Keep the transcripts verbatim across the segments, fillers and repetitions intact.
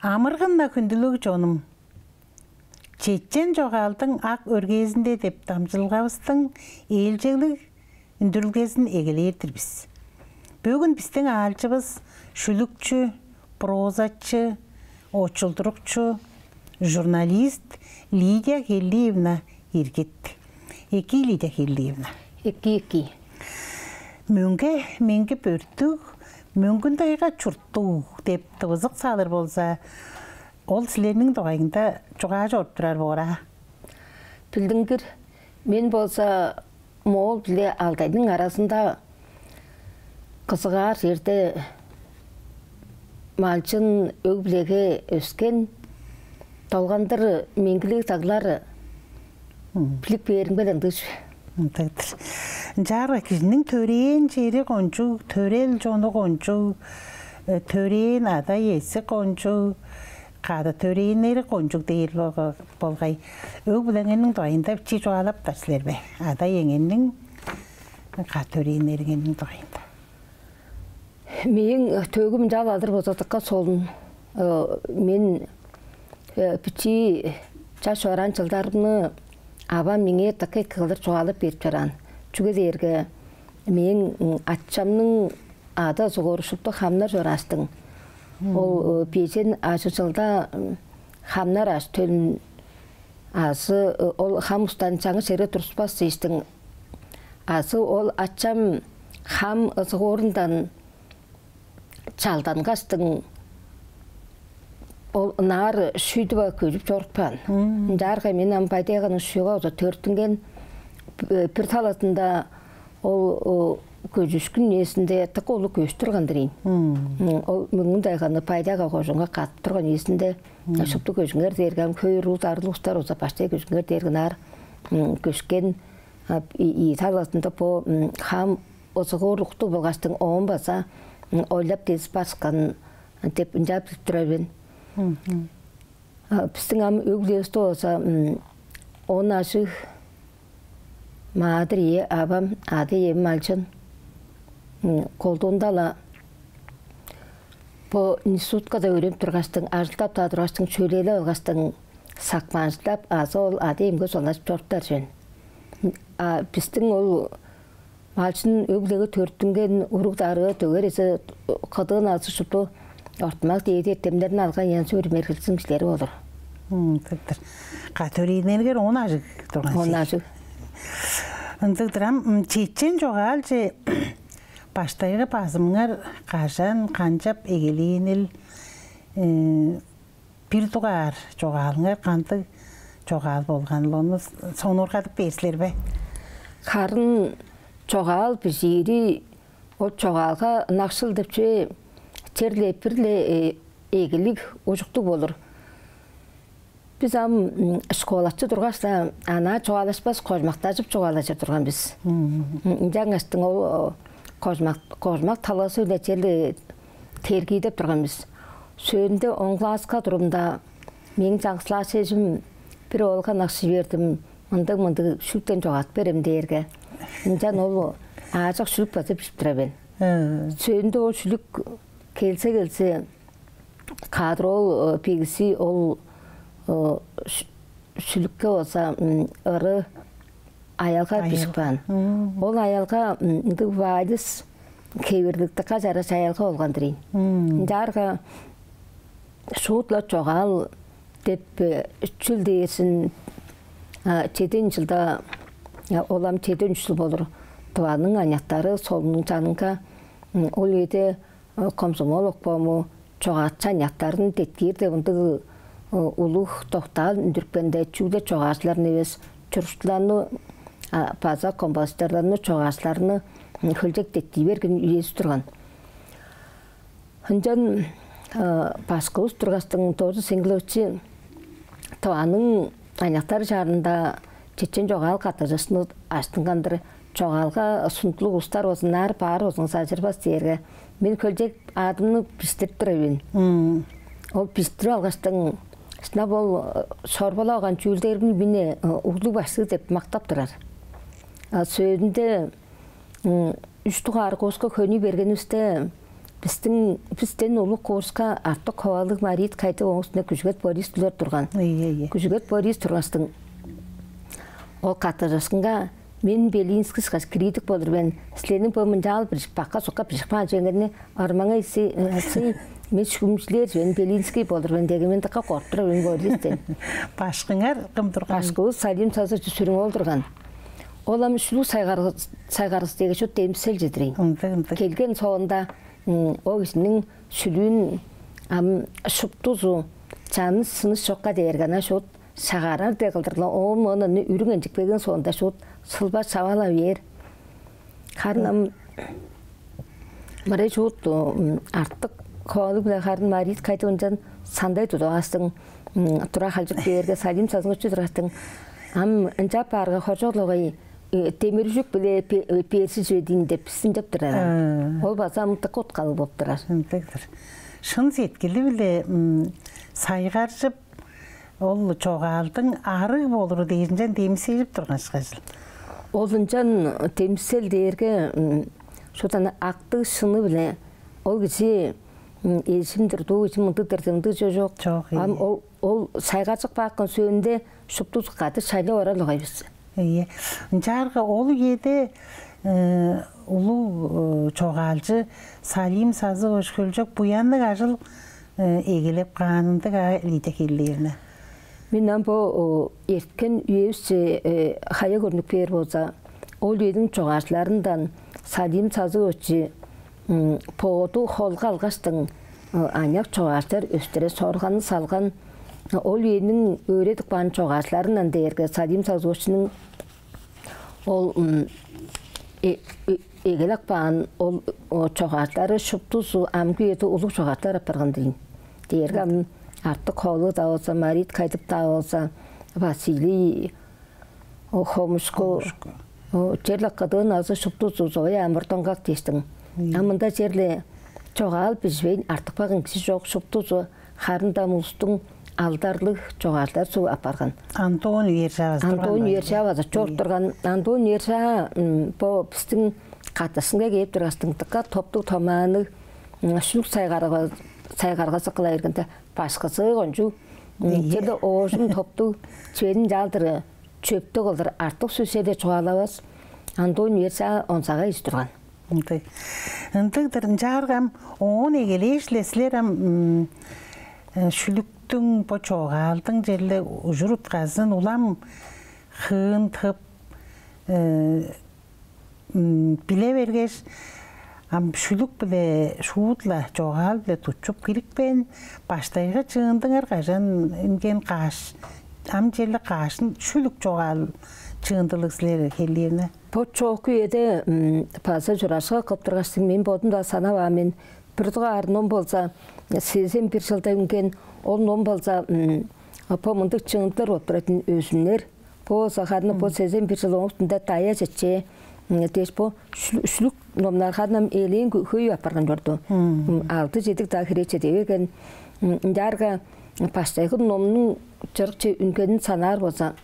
Амыргын-на, хүндүлүг чонум! «Чечен чогаалдың ак өргээзинде» деп дамчыдылгавыстың ээлчеглиг үндүрүлгезин эгелээр-дир бис. Бөгүн бистиң аалчывыс шүлүкчү, прозачы, очулдурукчу, журналист Лидия Хеллиевна Иргит. Экии, Лидия Хеллиевна. Экии, экии. «Мөңге меңги бөрттүг, мөңгүн-дайга чурттуг» деп тывызык салыр болза, ол силерниң дугайыңда чугаа чоруп турар боор аа? Билдингир, мен болза Моол биле Алтайның аразында кызыгаар черде малчын өг-бүлеге өскен, долгандыр меңгилиг даглар билип кээримге-ле ындыг чүве. Ындыг-дыр. Ынчаарга кижиниң төрээн чери кончуг, төрел чону кончуг, э, төрээн ада-иези кончуг, кады төрээннери кончуг дээр болга-, болгай. Өг-бүлеңерниң дугайында бичии чугаалаптар силер бе? Ада-иеңерниң, кады төрээннериңерниң дугайында. Мээң төөгүм ынчаар алыр болза, дыка солун. Э, мен, э, бичии чаш чораан чылдарымны авам меңээ дыка эки кылдыр чугаалап берип чораан. Чүге дээрге мээң, м, ачамның ада-ызыгоору шупту хамнар чорааш-тың. Ол, э, бежен ажыг чылда, м, хамнар аъш-төлүн азы, э, ол хам устарын чаңгыс черге туруспас дээш-тиң. Азы ол ачам хам ызыгоорундан чалдангаш-тың, ол ынаар шүдүп көжүп чорупкан. Ынчаарга мен ам Бай-Тайганың шуга база төрүттүнген, э, бир талазында ол, о, көжүшкүн үезинде дыка улуг көш турган-дыр ийин. М, ол Мөңгүн-Тайганы Бай-Тайга кожуунга кадып турган үезинде, шупту көжүңер дээрге, ам хөй уруг-дарыглыг улустар болза, баштай көжүңер дээрге ынаар, м, көшкен. А, и, и талазында бо, м, хам ызыгуур уктуг болгаштың, оон база, м, ойлап дезип башкан деп ынчаар билип турар мен. А, бистиң ам өг-бүлевисте болза, м, он ажыг, маадыр ие авам, ада-ием малчын. М, колдуунда-ла бо институткада өөренип тургаштың, ажылдап-даа тургаштың, чөлээлеп алгаштың, сакманчылап, азы ол ада-иемге солнажып чоруптар чүве. А бистиң ол малчын өг-бүлеге төрүттүнген уруг-дарыы, дөгеризи кыдыын азы шупту ортумак дээди эртемнерин алган янзы-бүрү мергежилдиң кижилери болур. М, ындыг-дыр. Кады төрээннериңер он ажыг турган силер. Он ажыг. Ындыг-дыр ам, м, чечен чогаалче баштайгы базымыңар кажан, канчап эгелээнил, э, бир дугаар чогаалыңар кандыг чогаал болганыл, ону сонуургадып бээр силер бе? Харын чогаал бижиири, ол чогаалга ынакшыл деп чүве черле бир-ле, э, эгелиг, ужуктуг болур. Бис ам, м, школачы тургаш-ла, анаа чугаалашпас, кожумактажып чугаалажыр турган бис. М, ынчангаштың ол, о, кожумак, кожумак талазы-биле черле тергиидеп турган бис. Сөөлүнде он класска турумда, мээң чаңгыс класс эжим бир оолга ынакшый бердим, мындыг-мындыг шүлүктен чогаадып берем дээрге, ынчан ол аажок шүлүк база бижип турар мен. Сөөлүнде ол шүлүк келзе-келзе, кадыр ол, э, бегизи ол, э, ш-, шүлүкке болза, м, ыры аялга бижип каан. Ол аялга, м, ындыг вальс хевирлиг, дыка чараш аялга болган-дыр ийин. Ынчаарга шуут-ла чогаал деп, э, чүл дээрзин, а, чеден чылда, а, ол ам чеден үш чыл болур, Тываның аныяктары солуннуң чанынга, м, ол үеде, э, комсомол обкому чогаалчы аныяктарын деткиир деп ындыг, э, улуг доктаал үндүрүпкенде, чүгле чогаалчыларын эвес, чурукчуларны, а, база композиторларны, чогаалчыларны, м, хөлчок деткий берген үези турган. Ынчан, э, башкывыс тургаштың, Доржу Сеңгилович Тываның аныяктар чаанында чечен чогаал каттыжыышкынын ажыттынган-дыр. Чогаалга сундулуг улустар болза, ынаар баар болзуңза, ажырбас дээрге, мен хөлчок аъдымны бижиттирип турар мен. Ол бижиттирип алгаштың, шынап ол, э, чорбалап алган чүүлдеримни мен, э, углуг башкы деп мактап турар. А сөөлүнде, м, үш дугаар курска хөнүй бергенивисте, бистиң, бистен улуг курска артык ховалыг Марит Кайдык, ооң үстүнде Күжүгет Борис-тир турган. Ийе, ийе. Күжүгет Борис тургаштың, ол каттыжыышкынга: «Мен Белинский ышкаш критик болур мен. Силерниң бо мынчаал бижип, бакка-сукка бижип каан чүвеңерни ормаңа сы, мен шүгүмчүлээр чүве, Белинский болур мен» дээрге, мен дыка коргуп турар мен Борис-тен. Башкыңар кым турган? Башкывыс Салим Сазыгович Сүрүң-оол турган. Ол ам шүлүк сайгаргыс, сайгаргыс дээш, шуут демисел чедирейн. Ындыг, ындыг. Келген соонда, м, ол кижиниң шүлүүн ам шуптузу чаныс-сыныс чокка дээрге, ана шуут шагарар дег кылдыр-ла, оон моон аны үрүң ынчык берген соонда шуут сылба чавала бээр. Харын ам мырай шуут, м, артык ховалыг-биле харын Марит Кайдык ынчан сандай тудуп алгаштың, м, тура халчып бээрге, Салим Сазыгович тургаштың: «Ам ынчап баарга, Хоржок-Логай, э, демир-үжүк-биле пе-, э, перси чүве дийин» деп, сынчап турар. Ол база ам дыка уткалыг болуп турар. Ындыг-дыр. Шын сеткили-биле, м, сайгаржып, ол чогаалдың арыг болуру дээринчен демисежип турган ышкажыл. Ол ынчан демисел дээрге, м, шуут ана актыг шыны-биле ол кижи, м, эжим-дир, дуу кижи мындыг-дыр деп, мындыг чүве чок. Чок, ам ийе. Ол, ол сайгаржып каапкан сөөнде шуптузу кады шайлап орар болгай бис. Ийе. Ынчаарга ол үеде, э, улуг, э, чогаалчы Салим Сазыгович Хөлчок буянныг ажыл, э, эгелеп каанын-даа Лидия хиллиевна. Мен ам бо, о, эрткен үевисче, э, хая көрнүп кээр болза, ол үениң чогаалчыларындан Салим Сазыгович, м, боду холга алгаштың, э, аныяк чогаалчылар өстүре сорганын салган. Ол үениң өөредип каан чогаалчыларындан дээрге Салим Сазыговичиниң ол, м, э-, э-, эгелеп каан ол, о, чогаалчылары шуптузу амгы үеде улуг чогаалчылар апарган дийин. Дээрге ам артык ховалыг-даа болза, Марит Кайдык-даа болза, Василий, о, Хомушку, Хомушку. О, черле кыдыын азы шуптузу Зоя Амыр-Доңгак дээштиң. Мм. А мында черле чогаал биживейн артып калган кижи чок, шуптузу харын-даа улустуң алдарлыг чогаалчылары суг апарган. Антон Уершаа база Антон турган Уершаа база чоруп турган. Антон Уершаа, м, бо бистиң каттыжыышкынга кээп тургаштың, дыка топтуг, томаанныг, м, шүлүк сайгарга-, сайгаргазы кыла бергенде, башкызы кончуг, м, ийе, черле оожум топтуг, чүвени ынчалдыр чөптүг кылдыр, артык сөс черле чугаалавас. Антон Уершаа онзагай кижи турган. Ындыг. Ындыг-дыр, ынчаарга ам оон эгелээш-ле силер ам, м, э, шүлүктүң, бо чогаалдың черле ужур-утказын улам хыын тып, э, м, биле бергеш, ам шүлүк-биле, шуут-ла чогаал-биле тутчуп кирипкен, баштайгы чыындыңар кажан үнген, каш, ам черле каш шүлүк, чогаал чыындылыг силер, Хеллиевна? Бо чоокку үеде, м, база чураашкы кылып тургаш, мен бодум-даа санап аар мен. Бир дугаар ном болза, сезен бир чылда үнген, ол ном болза, м, бо мындыг чыындылар болуп турар ийин: «Өзүмнер». Бо болза харын бо, м, сезен бир чыл ооң үстүнде «Даяш эче», м, дээш, бо шүл-, шүлүк номнар харын ам элээн кө-, хөй апарган чорду. М. М, алды-чеди-даа хире чеде берген. М, ынчаарга баштайгы номнуң чырыкче үнгенин санаар болза,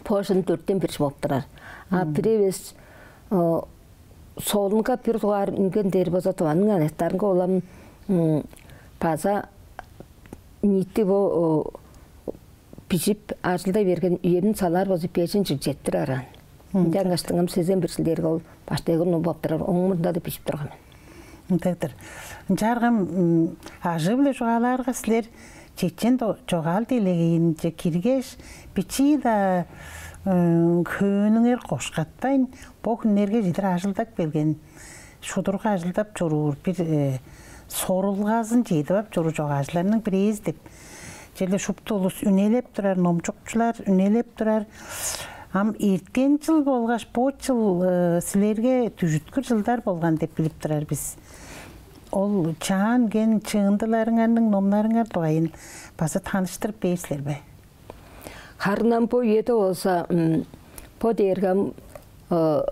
бо шын дөрттен бир болуп турар. А, мм, бир эвес, о, солунга бир дугаар үнген дээр болза, Тываның аныяктарынга улам, м, база ниити бо, о, бижип, ажылдай берген үемни салаар болза, бежен чыл четтир араан. Мм. Ынчангаштың ам сезен бир чыл дээрге ол баштайгы ном болуп турар, ооң мурнунда-даа бижип турган мен. Ындыг-дыр. Ынчаарга, м, ажыы-биле чугаалаарга, силер чечен до-, чогаал делегейинче киргеш, бичии-даа, м, хөөнүңер кошкатпайн, бо хүннерге чедир ажылдап келген, шудурга ажылдап чоруур бир, э, сорулгазын чедип ап чоруур чогаалчыларның бирээзи деп черле шупту улус үнелеп турар, номчукчулар үнелеп турар. Ам эрткен чыл болгаш бо чыл, э, силерге дүжүткүр чылдар болган деп билип турар бис. Ол чаа үнген чыындыларыңарның, номнарыңар дугайын база таныштырып бээр силер бе? Харын ам бо үеде болза, м, бо дээрге ам, э,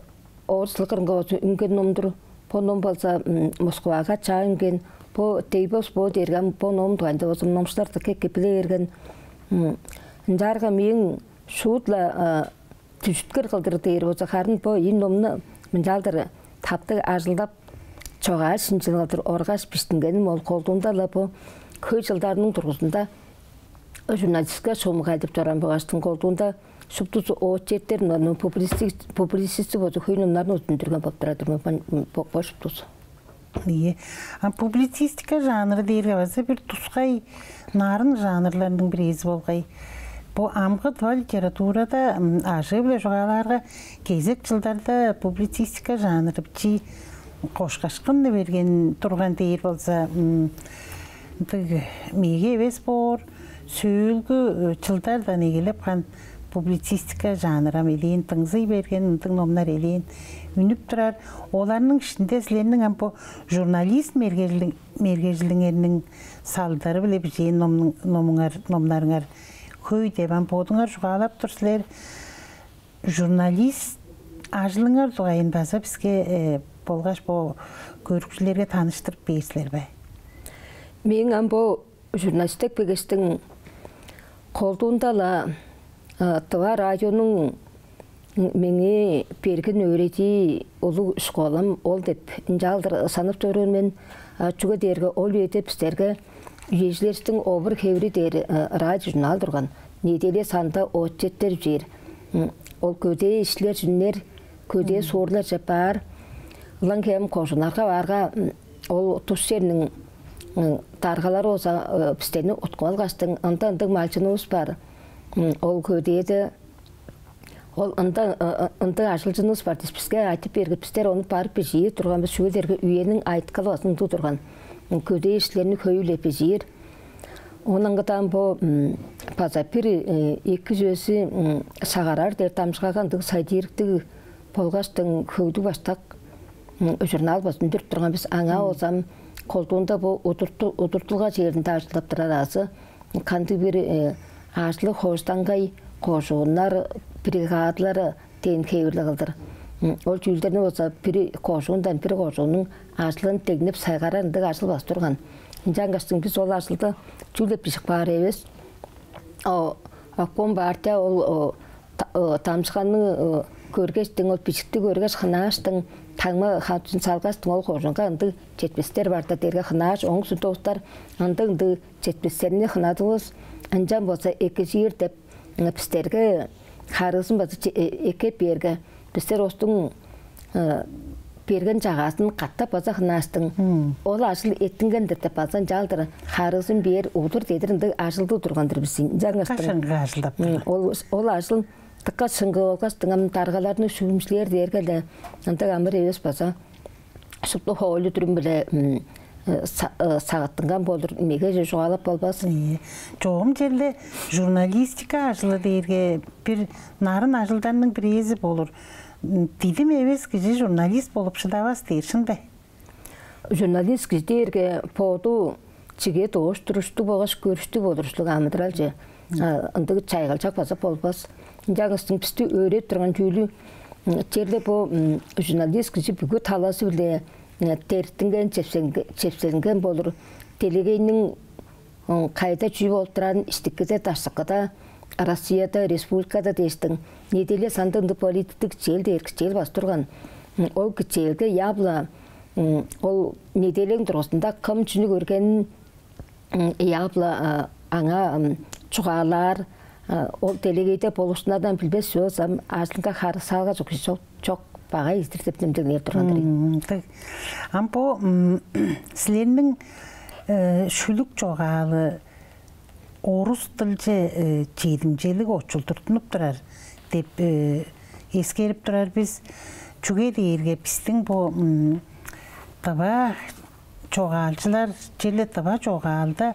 орус дыл кырынга болза үнген ном-дур. Бо ном болза, м, Москвага чаа үнген. Бо Дейбос, бо дээрге ам бо ном дугайында болза номчулар дыка эки биле берген. М, ынчаарга мээң шуут-ла, э, дүжүткүр кылдыр дээр болза, харын бо ийи номну мынчалдыр таптыг ажылдап, чогаа шинчил кылдыр оргаш биштингеним ол колдуунда-ла бо хөй чылдарның дургузунда журналистика шуумуга деп чораан болгаштың колдуунда шуптузу очерктер, но публицистик публицистик болза хөй номнарын үндүрген болуп турар-дыр бо шуптузу. Ийе. А публицистика жанры дээрге база бир тускай нарын жанрларның бирээзи болгай. Бо амгы тыва литературада ажыы-биле чугаалаарга кезек чылдарда публицистика жанры бичии кошкашкынны берген турган дээр болза, ындыг меге эвес боор. Сөөлгү чылдардан эгелеп каан публицистика жанры ам элээн дыңзый берген, ындыг номнар элээн үнүп турар. Оларның иштинде силерниң ам бо журналист мергежилиңерниң салдары-биле бижээн номнуң номуңар номнарыңар хөй деп ам бодуңар чугаалап тур силер. Журналист ажылыңар дугайын база биске болгаш бо көрүкчүлерге таныштырып бээр силер бе? Мээң ам бо журналистик бегештиң колдуунда-ла Тыва радионуң меңээ берген өөредии улуг школам ол деп ынчалдыр санап чоруур мен. Чүге дээрге ол үеде бистерге үежилеривистиң овур-хевири дээр радио-журнал турган. Неделя санында отчеттер бижээр. Ол көдээ иштилер-чүннер, көдээ суурларже баар. Ылаңгыя ам кожууннарга баарга, ол тус черниң даргалары болза бистерни уткуп алгаштың, ында ындыг малчынывыс бар. Ол көдээде ол ында ындыг ажылчынывыс бар дээш, биске айтып бээрге, бистер ону барып бижиир турган бис, чүге дээрге үениң айыткалы база ындыг турган. Көдээ иштилерни хөй-ле бижиир. Оон аңгыда ам бо база бир эки чүвези «Шагарар» дээр дамчыдылгага ындыг сатириктиг болгаштың хөглүг-баштак журнал база үндүрүп турган бис. Аңаа болза ам колдуунда бо удурту-, удуртулга черинде ажылдап турар азы кандыг-бир ажылы хооштангай кожууннар, бригадалар дээн хевирлиг кылдыр. Ол чүүлдерни болза бир кожуундан бир кожууннуң ажылын деңнеп сайгарар ындыг ажыл база турган. Ынчангаштың бис ол ажылды чүгле бижип каар эвес. Обком партия ол дамчыдылганы көргештиң, ол бижикти көргеш, хынааштың, таңма хавызын салгаштың, ол кожуунга ындыг четпестер бар-даа дээрге хынааш, ооң соонда улустар ындыг-ындыг четпестерни хынадывыс, ынчан болза экижир деп бистерге харыызын база эккеп бээрге, бистер улустуң берген чагаазын катап база хынааштың, ол ажыл эттинген-дир деп база ынчалдыр харыызын бээр, удур-дедир ындыг ажылдыг турган-дыр бис. Ынчангаштың кашыңга ажылдап турган. Ол, ол ажыл дыка шыңгыы болгаштың, ам даргаларны шүүмчүлээр дээрге-ле ындыг амыр эвес база. Шупту хоолу-дүрүм-биле сагыттынган болур, меге чүве чугаалап болбас. Ийе. Чогум черле журналистика ажылы дээрге бир нарын ажылдарның бирээзи болур. Дидим эвес кижи журналист болуп шыдавас дээр, шын бе? Журналист кижи дээрге боду чиге доош туруштуг болгаш көрүштүг болур ужурлуг амыдыралче ындыг чайгылчак база болбас. Ынчангаштың бисти өөредип турган чүүлү, черле бо журналист кижи бүгү талазы-биле дерттинген, чепсенген болур. Делегейниң кайда чүү болуп турарын, иштикиде, даштыкыда, Россияда, республикада дээштиң, неделя санында ындыг политиктиг кичээл дээр кичээл база турган. Ол кичээлге яап-ла, ол неделяның дургузунда кым чүнү көргенин яап-ла аңаа чугаалаар. Ол делегейде болуушкуннардан билбес чүве болза, ажылынга харыысалга чок кижи чок, чок багай-дыр деп демдеглээр турган-дыр ийин. Ам бо силерниң шүлүк чогаалы орус дылче чедимчелиг очулдуртунуп турар деп эскерип турар бис. Чүге дээрге бистиң бо тыва чогаалчылар, черле тыва чогаалда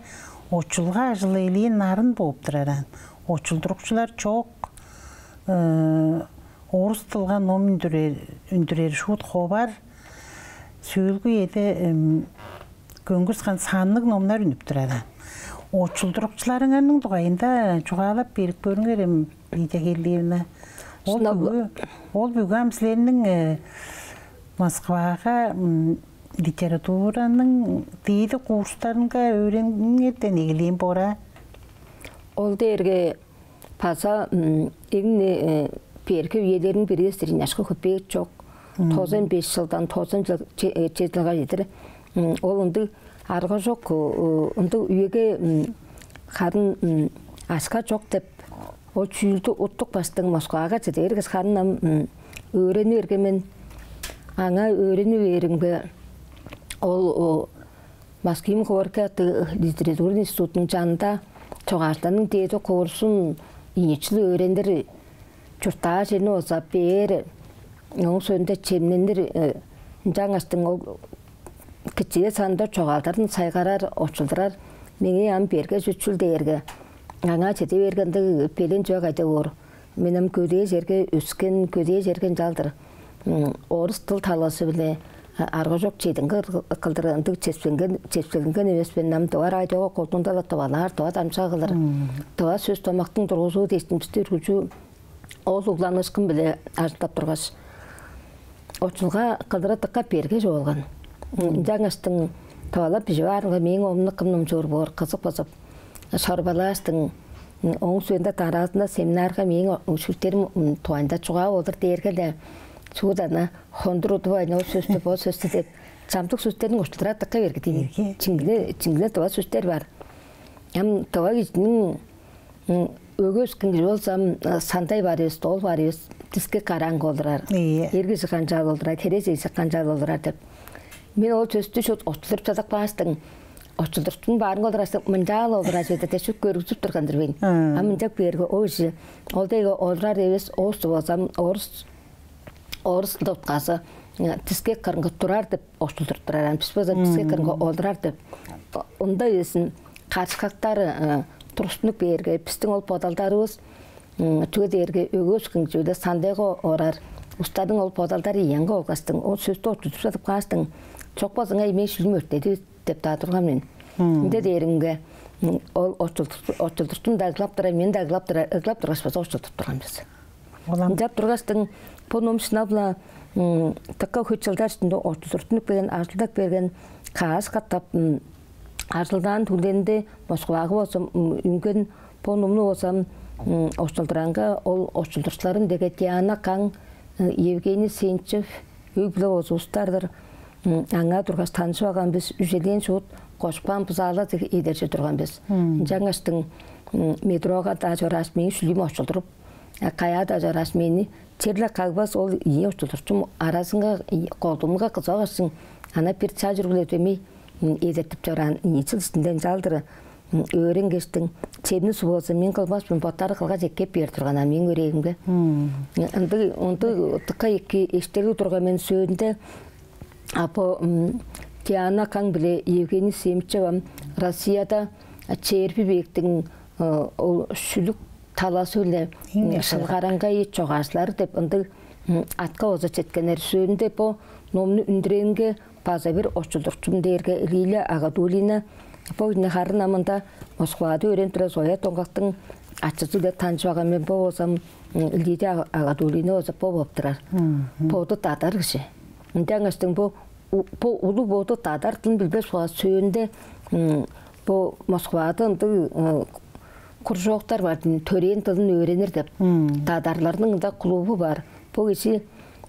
очулга ажылы элээн нарын бооп турар аан. Очулдурукчулар чок, орус дылга ном үндүрер, үндүрер шуут ховар. Сөөлгү үеде көңгүс каан санныг номнар үнүп турар аан. Очулдурукчуларыңарның дугайында чугаалап берип көрүңерем, Лидия Гелиевна. Ол бүгү, ол бүгү ам силерниң Москвага литератураның дээди курстарынга өөрениңерден эгелээн боор аа. Ол дээрге база эң-не берге үелериниң бирээзи-дир ийин, акша-көпеек чок. Тозан беш чылдан тозан чыл, че-, э, чеди чылга чедир. М, ол ындыг арга чок, э, ындыг үеге, м, харын, м, акша чок деп, ол чүүлдү уттуп кааштың Москвага чеде бергеш, харын ам, м, өөрени берген мен. Аңаа өөрени бээримге, ол, о, Максим Горький аттыг литературный институттуң чанында чогаалчыларның дээди курсун ийи чыл өөренир, чурттаар черни болза бээр, ооң соонда чемненир, э, ынчангаштың ол кичээ санында чогаалдарын сайгарар, очулдурар. Меңээ ам берге чүчүл дээрге, аңаа чеде бергенде белен чүве кайда боор. Мен ам көдээ черге өскен, көдээ черге ынчалдыр, м, орус дыл талазы-биле, а, арга чок чедиңге ыр-, кылдыр ындыг чепсенген, чепсегленген эвес мен. Ам тыва радиога колдуунда-ла тывалаар, тыва дамчаа кылыр, тыва сөс-домактың тургузуу дээштиң бисти үргүлчү ол угланыышкын-биле ажылдап тургаш, очулга кылдыры дыка берге чугаалган. М, ынчангаштың тывалап бижип аарынга мээң оомну кым номчуур боор, кызып-кызып, шорбалааштың, м, ооң соонда дараазында семинарга мээң о-, шүлүктерим, м, дугайында чугаа болур дээрге-ле, шуут ана хондур удувайн, ол сөстү, бо сөстү деп, чамдык сөстерниң очулдурары дыка берге дийин. Берге. Чиңгиле, чиңгиле тыва сөстер бар. Ам тыва кижиниң, м, өгөөскүн кижи болза, ам, э, сандай бар эвес, ол бар эвес, дискек караң олурар. Ийе. Эр кижи канчаал олурар, херээжен кижи канчаал олурар деп. Мен ол сөстү шуут очулдуруп чадап кааштың, очулдуртун баарынга олураштың, мынчаал олурар чүве-дир деп шуут көргүзүп турган-дыр мен. Ам мынчап кээрге, ол кижи ол дег олурар эвес, оосту болза, ам орус, орус дылда утказы, э, дискек кырынга турар деп очулдуруп турар. Ам бис болза дискек кырынга олурар деп. Ында безин карышкактары, э, турустунуп кээрге, бистиң ол бодалдарывыс, м, чүге дээрге өгөөскүн чүведе сандайга орар, улустарның ол бодалдары ыянга болгаштың, ол сөстү очулдуруп чадып кааштың, чок болзуңай, мээң шүлүүм өрттеди деп-даа турган мен. Ынча дээримге, м, ол очулдур-, очулдуртун-даа ыглап турар, мени-даа ыглап турар, ыглап тургаш база очулдуруп турган бис. Ынчап тургаштың, бо ном шынап-ла, м, дыка хөй чылдар иштинде очулдуртунуп берген, ажылдап берген, каш катап, м, ажылдаан түңнелинде Москвага болза, м, үнген, бо номну болза, м, очулдуранга, ол очулдурукчуларым деге Диана Каң, э, Евгений Сенчев, өг-бүле болза улустар-дыр. М, аңаа тургаш, танышып алган бис, үжелээн шуут кожуп каан бызаалар дег эдержи турган бис. Ынчангаштың, м, метрога-даа чорааш, мээң шүлүүм очулдуруп, а, каяа-даа чорааш, мени черле кагбас, ол ийи очулдурукчум аразынга, и-, колдуунга кызып алгаштың, ана бир чаш уруглар дөмей, м, эдертип чораан, ийи чыл иштинде ынчалдыр, м, өөренгештиң, чемни суг болза, мен кылбас мен, боттары кылгаш эккеп бээр турган, а, мээң өрээлимге. Ындыг, ындыг дыка эки эштерлиг турган мен сөөлүнде, а, бо, м, Диана Каң биле Евгений Семчев ам Россияда, а, чээрби вектиң, э, ол шүлүк талазы-биле, м, шылгараңгай чогаалчылары деп ындыг, м, атка болза четкеннер. Сөөлүнде бо номну үндүреринге база бир очулдурукчум дээрге Лилия Агадулина. Бо кижини харын ам мында Москвада өөренип турар Зоя Доңгактың ачызы-биле танчып алган мен. Бо болза, м, Лилия Ага-, Агадулина болза бо болуп турар. Боду дадар кижи. Ынчангаштың бо у-, бо улуг боду дадар дылын билбес болгаш, сөөлүнде, м, бо Москвада ындыг, м, кружоктар бар, төрээн дылын өөренир деп. Дадарларның ында клубу бар. Бо кижи,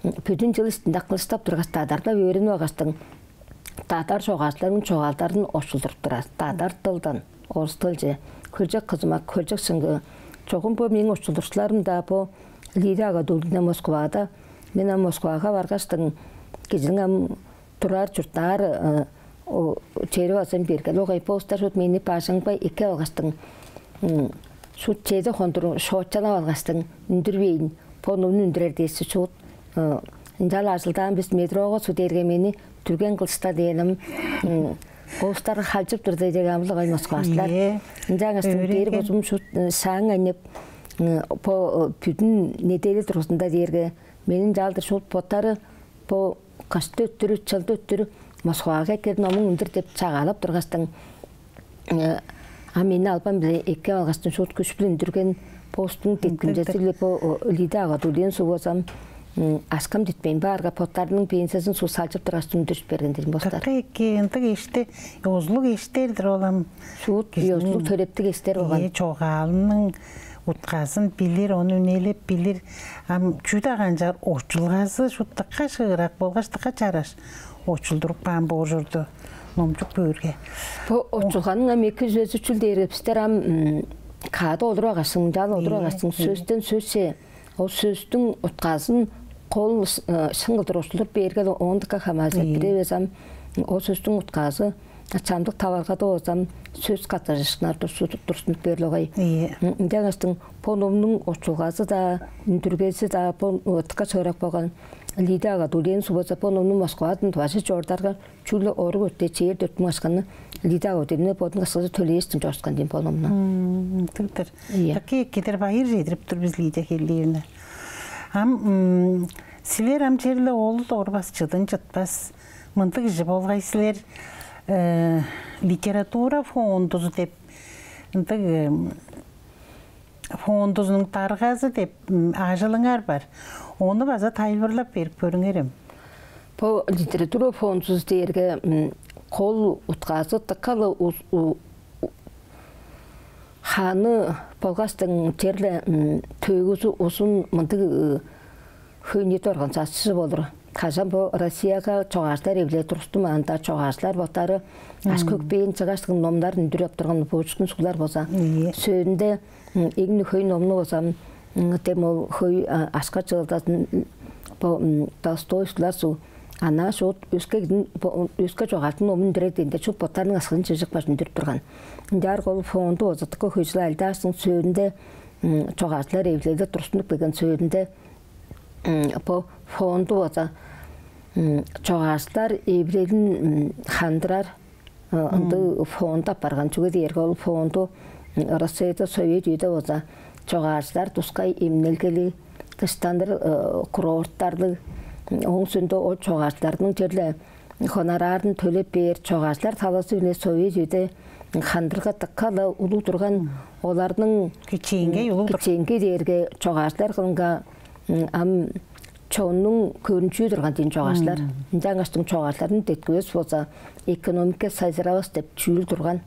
м, бүдүн чыл иштинде кылаштап тургаш, дадарлап өөренип алгаштың, дадар чогаалчыларның чогаалдарын очулдуруп турар. Дадар дылдан орус дылче. Хөлчок кызымак, хөлчок шыңгыы. Чогум бо мээң очулдурукчуларым-даа, бо Лилия Агадулина Москвада. Мен ам Москвага баргаштың, кижиниң ам турар, чурттаар, э, о, чери база бергели огай. Бо улустар шуут мени бажыңымга эккеп алгаштың, м, шуут чеди хондур шоочалап алгаштың, үндүрбейн, бо номну үндүрер дээш шуут, э, ынчаар ажылдаан бис. Метрога суг дээрге мени дүрген кылышта дээн ам, м, улустар халчып турда дег ам-ла огай москвачылар. Ийе. Ынчангаштың бери өөренген. Бозум шуут, э, шааң айнып, м, бо, э, бүдүн неделя дургузунда дээрге мени ынчалдыр шуут боттары бо кышты өттүр, чылды өттүр Москвага эккеп, номуң үндүр деп чагаалап тургаштың, э, а мени албан-биле эккеп алгаштың, шуут күш-биле үндүрген. Бо улустуң деткимчези-биле бо, о, Лилия Агадулина суг болза ам, м, акшам четпейн баарга, боттарының пенсиязын шуут салчып тургаштың үндүрүп берген дирим бо улустар. Дыка эки, ындыг эшти, ёзулуг эштер-дир ол ам. Шуут ёзулуг, төрептиг эштер болган. Ийе, чогаалының утказын билир, ону үнелеп билир. Ам чүү-даа канчаар, очулгазы шупту дыка шыырак болгаш дыка чараш очулдуруп каан боор чорду номчуп көөрге. Бо очулганың ам эки чүвези чүл дээрге, бистер ам каада олуруп алгаш, ынчаар олуруп алгаш, сөстен сөсче, ол сөстүң утказын кол шын кылдыр очулдуруп бээрге, оон дыка хамааржыр. Бир эвес ам ол сөстүң утказы чамдык таварылгада болза ам сөс каттыжыышкыннары турзун берип-ле кой. Ынчангаштың бо номнуң очулгазы-даа, үндүргези-даа бо дыка шыырак болган. Лидия Агадулиевна суг болза бо номну Москвадан Тываже чорударга, чүгле орук өртээ чээрби дөрт муң акшаны Лидия Агадулиевна бодунуң акшазы төлээштиң чоруткан дийин бо номну. Тыгдыр. Такие кедер байыр чедирип тур бис, Лидия Хеллиевна. Ам силер ам черле ол дорбас чыдын чытпас мындыг кижи болгай силер. Литература фондузу деп ындыг фондузунуң даргазы деп ажылыңар бар. Ону база тайылбырлап берип көрүңерем. Бо литература фондузу дээрге кол утказы дыка-ла ханы болгаштың черле төөгүзү узун мындыг хөй-ниити организация болур. Кажан бо Россияга чогаалчылар эвилели тургустунмаанда, чогаалчылар боттары аш-көкпээн чыггаштың номнарын үндүрүп ап турган Пушкин суглар болза, сөөлүнде эң хөй номну болза, дем ол хөй ашка чыылдазын бо Толстой суглар суг, анаа шуут өске кижиниң, өске чогаалчының номун үндүрер дээрге шуут боттарының акшазын чыжып каш үндүрүп турган. Ынчаарга ол фонду болза дыка хөй чыл ажылдааштың, сөөлүнде чогаалчылар эвилели тургустунуп келген сөөлүнде бо фонду болза чогаалчылар эвилелин хандырар ындыг фонд апарган. Чүге дээрге ол фонду Россияда, Совет үеде болза чогаалчылар тускай эмнелгелиг, дыштаныр курорттарлыг, ооң соонда ол чогаалчыларның черле гонорарын төлеп бээр, чогаалчылар талазы-биле Совет үеде хандырга дыка-ла улуг турган. Оларның кичээнгей улуг тур. Кичээнгей дээрге чогаалчылар кылынга ам чоннуң көрүнчүү турган дийин чогаалчылар. Ынчангаштың чогаалчыларны деткивес болза, экономика сайзыравас деп чүүл турган.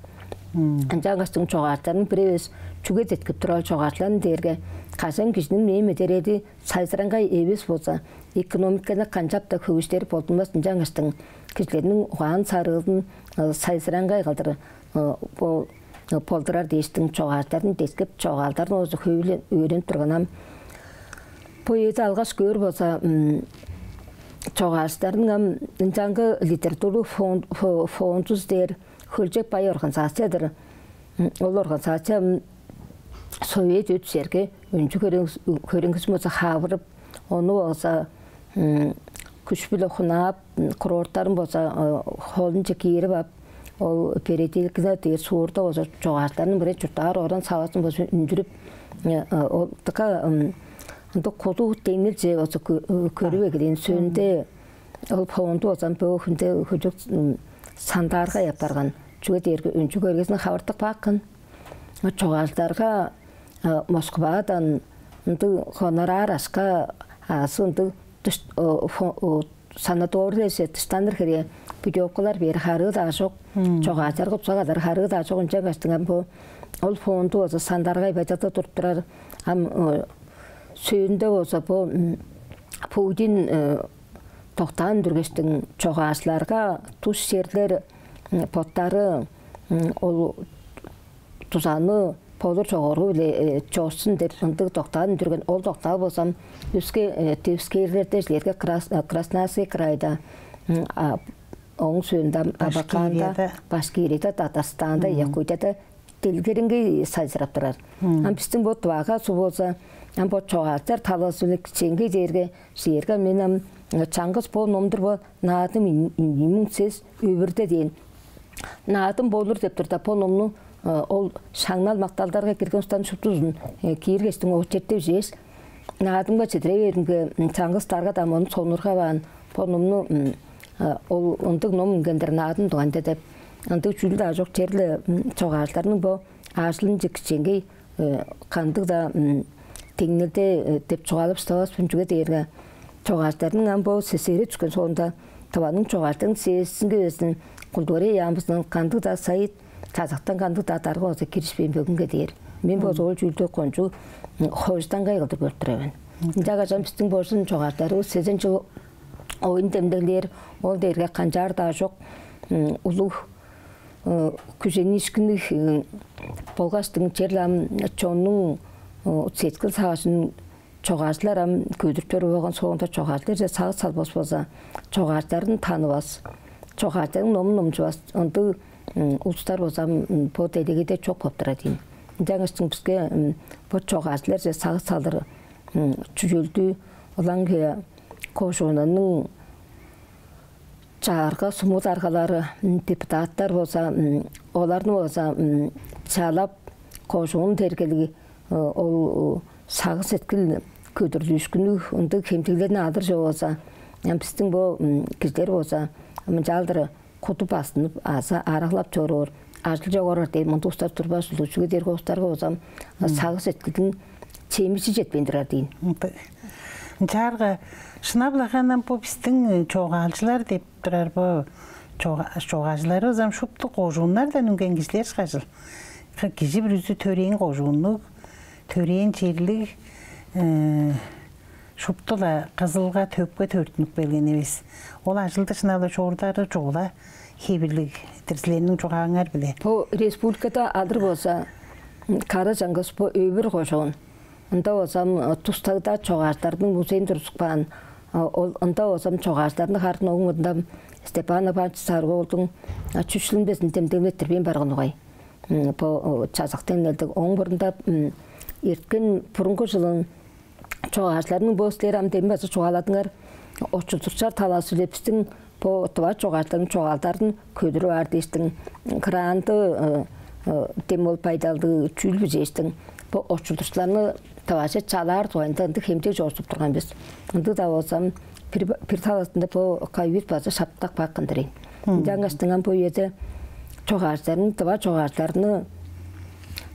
Ынчангаштың чогаалчыларның бир эвес чүге деткип турар, чогаалчыларны дээрге кажан кижиниң мээ-медереди сайзыраңгай эвес болза, экономиканы канчап-даа хөгжүдер болдунмас. Ынчангаштың кижилерниң угаан-сарыылын сайзыраңгай кылдыр бо болдурар дээштиң чогаалчыларын деткип, чогаалдарын оозу хөй-ле өөренип турган ам. Бо үеде алгаш көөр болза, чогаалчыларның ам ынчангы литературлуг фондузу дээр хөлчок бай организация-дыр. Ол организация Совет үе дүжерге өнчү-хөреңгизин болза хавырып, ону болза күш-биле хунаап, курорттарын болза холунче киирип ап, ол Бередилгина дээр суурда болза чогаалчыларның бир чурттаар оран-савазын болза үндүрүп, ол дыка ындыг куду деңнелче болза көрүп эгелээн. Сөөлүнде ол фонду болза бо хүнде хүлүг сандаарга апарган. Чүге дээрге өнчү-хөреңгизин хавыртып каапкан. Чогаалчыларга Москвадан ындыг гонорар ашка азы ындыг санаторийлерже дыштаныр хире путёвкалар бээр харыы-даа чок. Чогаалчыларга дуза кадар харыы-даа чок. Ынчангаштың ам бо ол фонду болза сандааргай байдалда туруп турар. Ам сөөлүнде болза бо Путин доктаан үндүргештиң чогаалчыларга тус черлер боттары ол дузаны болур чогору-биле чорзун деп ындыг доктаан үндүрген. Ол доктаа болза ам өске девискээрлерде, силерге Краснодарский крайда, ооң соонда Абаканда, Башкирияда, Татарстанда, Якутияда делгереңгей сайзырап турар. Ам бистиң бо Тывага суг болза, ам бо чогаалчылар талазы-биле кичээнгей дээрге, силерге мен ам чаңгыс бо ном-дур, бо «Наадым ийи муң сес өвүрде» дээн. «Наадым болур» деп турда, бо номну ол шаңнал-макталдарга кирген улустан шуптузун кииргештиң, очерттеп чээш, наадымга чедире бээринге, чаңгыс дарга-даа ам ону сонуургаваан, бо номну ол ындыг ном үнгендир наадым дугайында деп, ындыг чүүл-даа чок. Черле чогаалчыларның бо ажылынче кичээнгей кандыг-даа деңнелде деп чугаалап шыдавас мен. Чүге дээрге чогаалчыларның ам бо СССР дүшкен соонда Тываның чогаалчыларының съездинге безин культура яамызындан кандыг-даа сайыт, чазактан кандыг-даа дарга болза киришпээн бөгүнге дээр. Мен болза ол чүүлдү кончуг хожудан кайгылдыр көрүп тур мен. Ынча кажан бистиң божун чогаардарывыс сезен чыл оюн демдеглээр, ол дээрге канчаар-даа чок улуг күжениишкинниг болгаштың черле ам чоннуң сеткил сагыжын чогаажылар ам көдүрүп чоруур болган соонда чогаажыларже сагыш салбас болза, чогаажыларын танывас, чогаажыларның номун номчувас ындыг улустар болза ам бо делегейде чок болуп турар дейн. Ынчангаштың биске бо чогаажыларже сагыш салыр чүжелдүү ылаңгыя кожууннарның чагырга суму даргалары, депутаттар болза, оларны болза чалап, кожуун тергелиг ол сагыш-сеткил көдүрлүүшкүнүг ындыг хемчеглерни алыр чок болза, бистиң бо кижилер болза мынчаалдыр куду базынып азы араглап чоруур, ажыл чок орар дээр мындыг улустар турбас ужурлуг. Чүге дээрге улустарга болза сагыш-сеткилдиң чемиши четпейн турар дейн. Ынчаарга шынап-ла ханам бо бистиң чогаалчылар деп турар бо чогаалчыларывыс ам шупту кожууннардан үнген кижилер ышкажыл. Кижи бүрүзү төрээн кожууннуг, төрээн черлиг, шупту-ла Кызылга, төпке төрүттүнүп келген эвес. Ол ажылды шынап-ла чорудары чугула хевирлиг-дир силерниң чугааңар-биле. Бо республикада алыр болза, кара чаңгыс бо Өвүр кожуун. Ында болзам тустагда чогаажыларның музейин тургузуп каан. Ол ында болзам чогаажыларны харын ооң мурнунда Степан Иванович Сарыг-оолдуң чүс чылын безин демдеглеттирбейн барган угай. Бо чазак деңнелдиг ооң мурнунда эрткен бурунгу чылын чогаажыларның бо силер ам дем база чугааладыңар, очулдурчар талазы-биле бистиң бо тыва чогаалчыларның чогаалдарын көдүрүп аар дээштиң, гранды дем ол байдалдыг чүүл бижээштиң, бо очулдурчуларны тываже чалаар дугайында ындыг хемчег чоокшуп турган бис. Ындыг-даа болзам, бир бир талазында бо ковид база шаптак бак кындыр ийин. Ынчангаштың ам бо үеде чогаалчыларның, тыва чогаалчыларны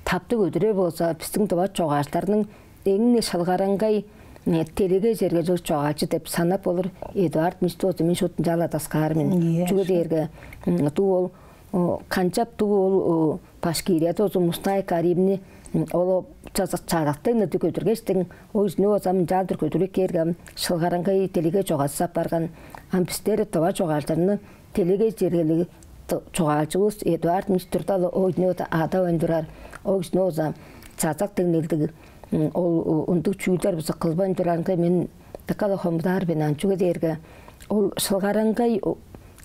таптыг көдүрер болза, бистиң тыва чогаалчыларның эң-не шылгараңгай делегей чергелиг чогаалчы деп санап болур Эдуард Мишиттиң. Мен шуут ынчаалдыр адаскаар мен. Чүге дээрге дуу ол канчап дуу ол Башкирияда болза Мустай Каримни ол чазак чаракты ынды көдүргештиң, ол кижини болза ынчаалдыр көдүрүп кээрге, шылгараңгай делегей чогаалчызы апарган. Ам бистер тыва чогаалчыларны делегей чергелиг чогаалчывыс Эдуард Мишиттиң турда-ла ол кижини болза адавайн турар, ол кижини болза чазак деңнелдиг ол ындыг чүүлдер база кылбайн турарынга мен дыка-ла хомудаар мен аан. Чүге дээрге ол шылгараңгай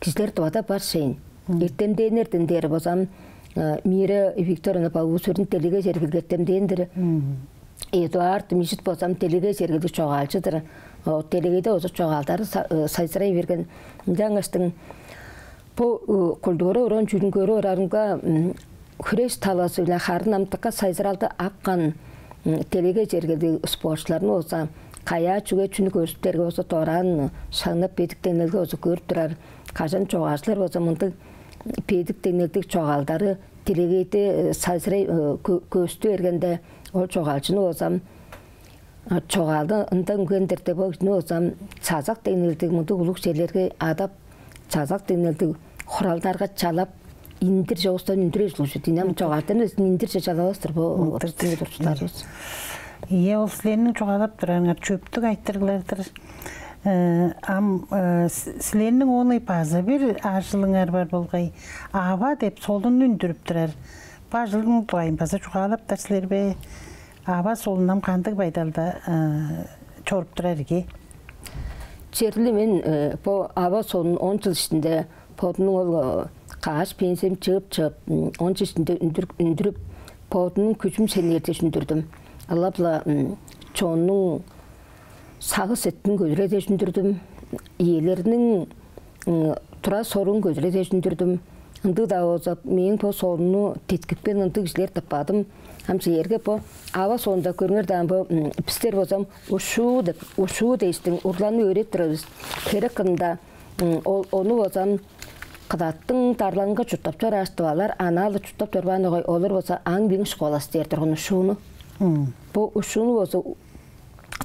кижилер тывада бар шейн. Эртемденнерден дээр болзам, Мира Викторовна Бавуу-Сүрүн делегей чергелиг эртемден-дир. Эдуард Мишит болзам делегей чергелиг чогаалчы-дыр. Делегейде болза чогаалдары сайзырай берген. Ынчангаштың бо культура уран чүүлүн көрүп орарымга, хүреш талазы-биле харын ам дыка сайзыралды апкан делегей чергелиг спортчуларны болза, каяа чүге чүнү көрүштерге болза, дораан шаңнап бедик деңнелге болза көрүп турар. Кажан чогаалчылар болза мындыг бедик деңнелдиг чогаалдары делегейде сайзырай көстү бергенде, ол чогаалчыны болза чогаалды ында үнгендир деп, ол кижини болза чазак деңнелдиг мындыг улуг черлерге адап, чазак деңнелдиг хуралдарга чалап, индир чоокшудан үндүрер ужурлуг чүве дийин. Ам чогаалдан безин индирже чалавас-тыр бо орустуң удуртуктарывыс. Ийе, ол силерниң чугаалап турарыңар чөптүг айтырыглар-дыр. Ам силерниң оон база бир ажылыңар бар болгай, «Ава» деп солунну үндүрүп турар. Бо ажылдың дугайын база чугаалаптар силер бе? «Ава» солун ам кандыг байдалда чоруп турар ирги? Черле мен бо «Ава» солун он чыл иштинде бодумнуң ол каш пенсиям чыып-чыып, он чыл иштинде үндүрүп, бодумнуң күжүм шенээр дээш үндүрдүм. Ылап-ла чоннуң сагыш-сеткилин көдүрер дээш үндүрдүм. Иелерниң тура-соруун көдүрер дээш үндүрдүм. Ындыг-даа болза, мээң бо солунну деткипкен ындыг кижилер тыппадым. Ам силерге бо «Ава» солунда көрүңер даан, бо бистер болзам «ушуу» деп, «ушуу» дээштиң урланып өөредип турар бис. Херек кырында ол ону болзам кыдаттың дарыларынга чурттап чорааш, тывалар анаа-ла чурттап чорбаан огай, олар болза аң-биң школазы дээр турган ушууну. Бо ушууну болза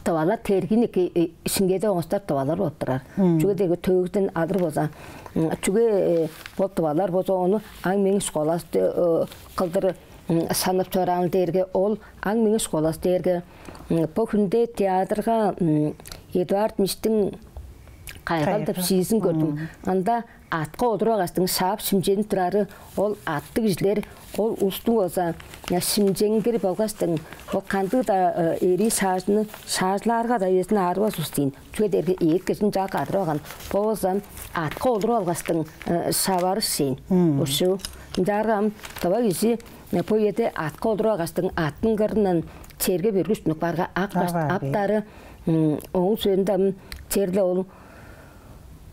Тывалар тергиин эки, э, шиңгээде оңостар тывалар болуп турар. Мм. Чүге дээрге төөгүден алыр болза, м, чүге, э, ол тывалар болза ону аң-мең школазы, э, кылдыр, м, санап чораан дээрге, ол аң-мең школазы дээрге, м, бо хүнде театрга, м, Эдуард Миштиң «Кайгал» деп шиизин көрдүм. Мм. Анда атка олуруп алгаштың шаап шимченип турары, ол аттыг кижилер, ол улустуң болза, э, шимченгир болгаштың, ол кандыг-даа, э, эрии шаажыны шаажылаарга-даа безин аарывас улус дийин. Чүге дээрге эът кежин чаа кадырып алган. Бо болза атка олуруп алгаштың, э, шаварыш шээн. Мм. Ушул. Ынчаарга ам тыва кижи, э, бо үеде атка олуруп алгаштың аттың кырындан черге бөргүстүнүп барга ак баш-, ап-дары, м, ооң сөөлүнде ам черле ол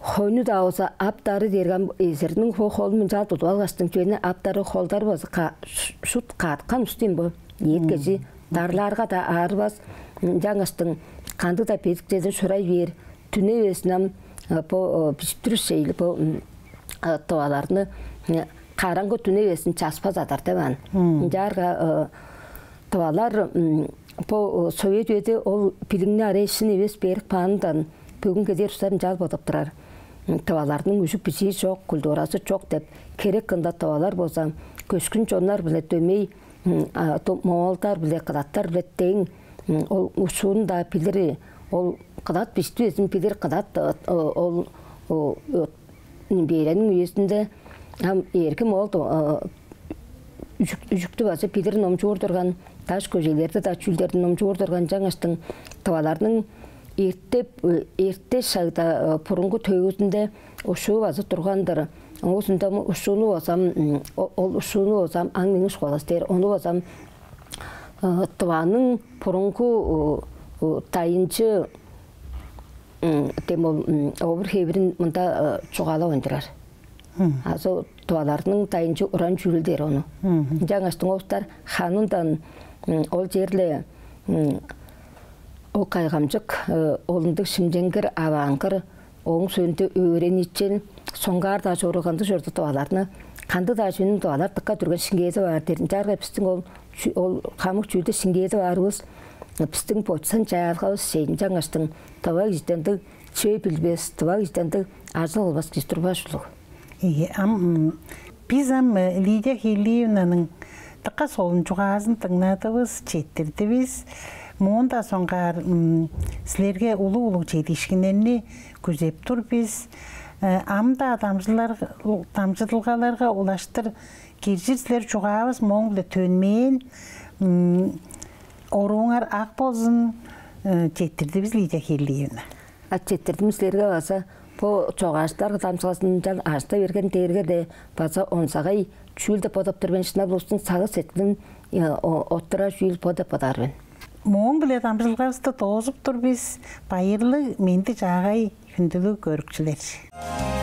хойну-даа болза ап-дары дээрге ам эзирниң хо-, холун мынчаал тудуп алгаштың, чүвени ап-дары холдары болза ка-, ш-, шут кааткан улус дийин бо. Эът кежи дарлаарга-даа аарывас, ынчангаштың кандыг-даа бедик чеден шурай бээр, дүне безин ам, э, бо, э, бижип турар шейлиг бо, м, э, тываларны, э, караңгы дүне безин часпас адар деп аан. Мм. Ынчаарга, э, тывалар, м, бо, э, совет үеде ол билигни арай шын эвес берип каанындан бөгүнге дээр улустар ынчаал бодап турар. М, тываларның үжүк-бижии чок, культуразы чок деп, херек кырында тывалар болза көшкүн чоннар-биле дөмей, м, а, то-, моолдар-биле, кыдаттар-биле дең, м, ол ушуун-даа билир, ол кыдат бижип безин билир, кыдат, э, ол, о, э, Берениң үезинде ам эргим ол, э, үжүк-, үжүктү база билир номчуур турган, даш көжээлерди-даа, чүүлдерди номчуур турган, ынчангаштың тываларның эртеп, э, эрте шагда, э, бурунгу төөгүзүнде ушуу база турган-дыр. Оозунда ушууну болзам, м, о-, ол ушууну болзам аң-меңиң школазы дээр. Ону болзам, э, Тываның бурунгу, э, э, дайынчы, м, дем ол, м, овур-хевирин мында, э, чугаалап ойнадырар. Мгм. Азы тываларның дайынчы уран чүүл дээр ону. Мгм. Ынчангаштың ол улустар ханындан, м, ол черле, м, ол кайгамчык, э, ол ындыг шимченгир, аваангыр, ооң соонда өөреничел, соңгаар-даа чоруур кандыг чорду тываларны, кандыг-даа чүвени тывалар дыка дүрген шиңгээдип аар дээр. Ынчаарга бистиң ол чү-, ол хамык чүүлдү шиңгээдип аарывыс, бистиң почтан-чаяалгавыс чейин. Ынчангаштың тыва кижиден ындыг чүве билбес, тыва кижиден ындыг ажыл кылбас кижи турбас ужурлуг. Ийе, ам, м, бис ам, э, Лидия Хейлиевнаның дыка солун чугаазын дыңнадывыс, четтирдивис. Моон-даа соңгаар, м, силерге улуг-улуг чедиишкиннерни күзеп тур бис. Э, ам-даа дамчылар-, дамчыдылгаларга улаштыр киржир силер, чугаавыс мооң-биле төнмээн. М, орууңар ак болзун, э, четтирдивис, Лидия Хейлиевна. А, четтирдим силерге база. Бо чогаалчылар дамчыдылгазындан ажыда берген дээрге-ле база онзагай чүүл деп бодап тур мен. Шынап улустуң сагыш-сеткилин, э, о-, оттурар чүүл бо деп бодаар мен. Мооң-биле дамчыдылгавысты доозуп тур бис. Байырлыг, менди-чаагай, хүндүлүг көрүкчүлер.